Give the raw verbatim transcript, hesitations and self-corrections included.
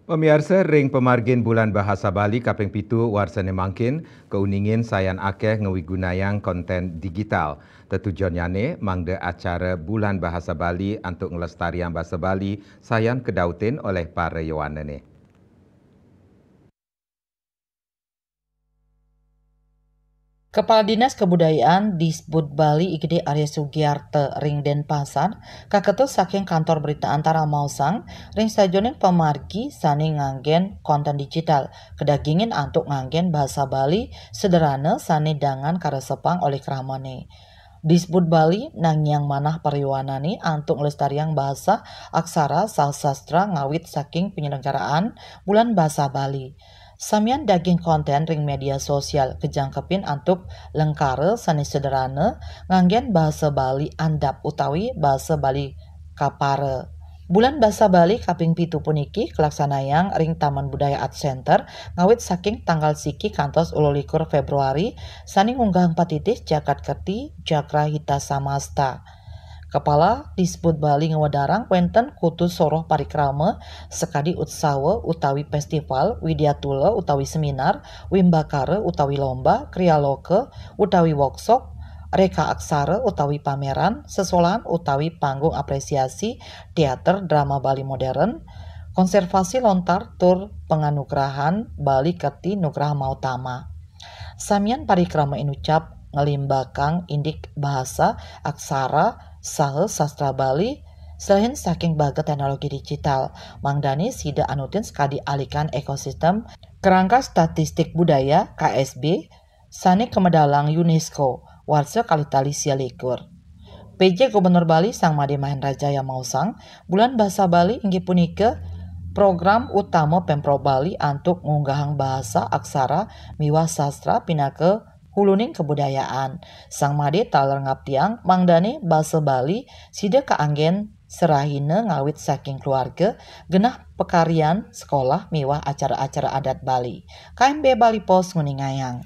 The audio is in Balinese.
Pamiarsa, ring pamargin Bulan Bahasa Bali kaping pitu warsane mangkin, kauningin sayan akeh ngawigunayang konten digital. Tetujonyane mangda acara Bulan Bahasa Bali antuk nglestariang basa Bali sayan kadautin oleh para yowanane. Kepala Dinas Kebudayaan Disbud Bali I G D Arya Sugiarta ring Denpasar, kaketus saking Kantor Berita Antara maosang, ring sajeroning pamargi sane nganggen konten digital, kadagingin antuk nganggen basa Bali sederhana sane dangan karesepang olih kramane. Disbud Bali nangiang manah paryowanane antuk nglestariang basa, aksara, saha sastra ngawit saking penyelenggaraan Bulan Basa Bali. Samian daging konten ring media sosial kajangkepin antuk lengkara sane sederhana nganggen basa Bali andap utawi basa Bali kapara. Bulan Basa Bali kaping pitu puniki kalaksanayang ring Taman Budaya Art Center ngawit saking tanggal siki kantos wolu likur Februari, sane ngunggahang patitih Jagat Kerti Jagra Hita Samasta. Kepala Disbud Bali ngwedarang wenten kutus soroh parikrama sakadi utsawa utawi festival, widyatula utawi seminar, wimbakara utawi lomba, krialoka utawi workshop, reka aksara utawi pameran, sesolahan utawi panggung apresiasi teater drama Bali modern, konservasi lontar tur panganugrahan Bali Kerti Nugraha Mautama. Samian parikrama inucap nglimbakang indik bahasa, aksara, saha sastra Bali, selain saking baga teknologi digital, mangdane sida anutin sakadi alikan ekosistem Kerangka Statistik Budaya, K S B, sane kamedalang UNESCO, warsa kalih tali sia likur. P J Gubernur Bali Sang Made Mahendra Jaya maosang, Bulan Basa Bali inggih punika program utama Pemprov Bali antuk ngunggahang bahasa, aksara, miwah sastra pinaka huluning kabudayaan. Sang Made taler ngaptiang mangdane basa Bali sida kaanggen serahina ngawit saking keluarga, genah pakaryan, sekolah, miwah acara-acara adat Bali. K M B Bali Post nguningayang.